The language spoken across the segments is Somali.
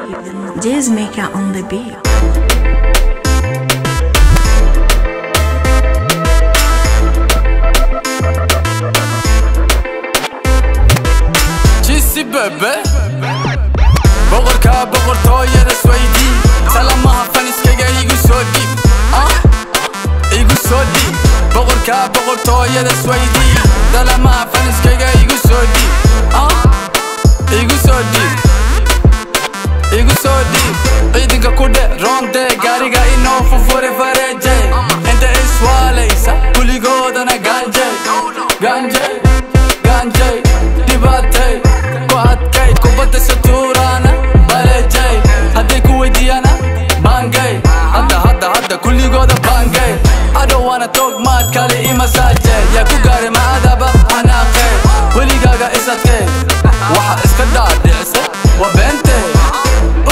Jazz Maker on the beat. Jisi bebe boqorka boqortooyada isweydii, salamaha faniskayga igu soo dhiib, igu soo dhiib. Boqorka boqortooyada isweydii, salamaha faniskayga igu soo dhiib, igu soo dhiib, igu soo dhiib. Ciidanka ku dhe roonde gaariga inoo fufure fareejay, inta iswaalaysa kuligoodana gaanjay, gaanjay, gaanjay. Dhibaatay ku adkay kubadda satuuraana baleejay, hadday ku weydiiyana baangay, hadda hadda hadda kulligooda baangay. I don't wanna talk, maad kale imasaaje yaa ku gaaray maadaba xanaaqe, weligaaga is adkay, waxa iska dhaadhicisay waa beente.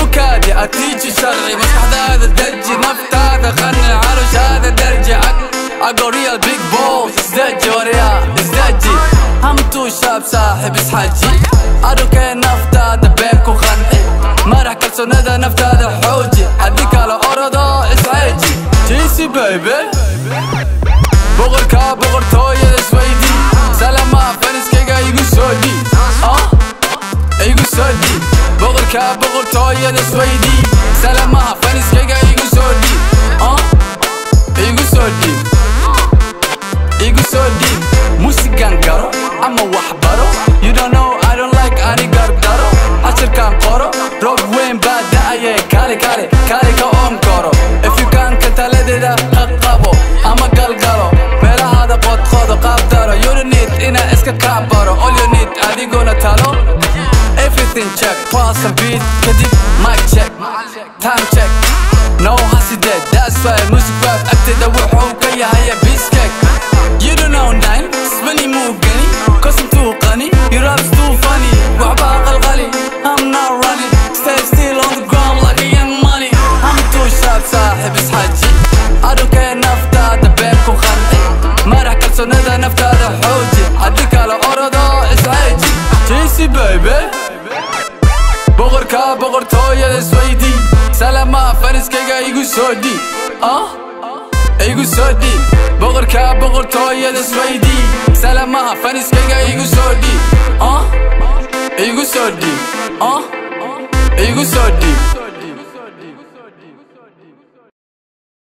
U kaadi atiiji sharci, maskaxdaada deji, naftaada qanci, calooshaada dherji. I got real big balls, isdeji waryaa, isdeji. Hamtuu shaab saaxib isxaji adhukee, naftaada been ku qanci, marax kalsoonada naftaada xooji, haddii kale orado isceeji. Jisi baby boqorka boqortooyada isweydii, salamaha faniskayga igu soo dhiib, igu soo dhiib. Boqorka boqortooyada isweydii, salamaha faniskayga igu soo dhiib, igu soo dhiib, igu soo dhiib. Musigan garo ama wax baro, you don't know I don't like ani gardaro, cashirkaan qoro, roob weyn baa da'aye, kaali kaali kaali ka oon koro. If you can ka taladeeda qaqabo ama galgalo, meelahaada qodqodo qaab daro. You don't need inaa iska kaa baro, all you need adiguna talo. Everything check, pause and beat kadib mic check, time check, no hasideed. That's why music rap agteeda wuxuu ka yahay piece cake. You don't know nine ismani muugani, cause I'm too qani, your rap's too funny. Waxba qalqali, I'm not running, stay still on the ground like a young money. I'm too sharp saaxib isxaji adhukee, naftaada been ku qanci, marax kalsoonada naftaada xooji, haddii kale orado isceeji. Jisi baby boqorka boqortooyada isweydii, salamaha faniskayga igu soo dhiib, igu soo dhiib. Boqorka boqortooyada isweydii, salamaha faniskayga igu soo dhiib, igu soo dhiib, igu soo dhiib.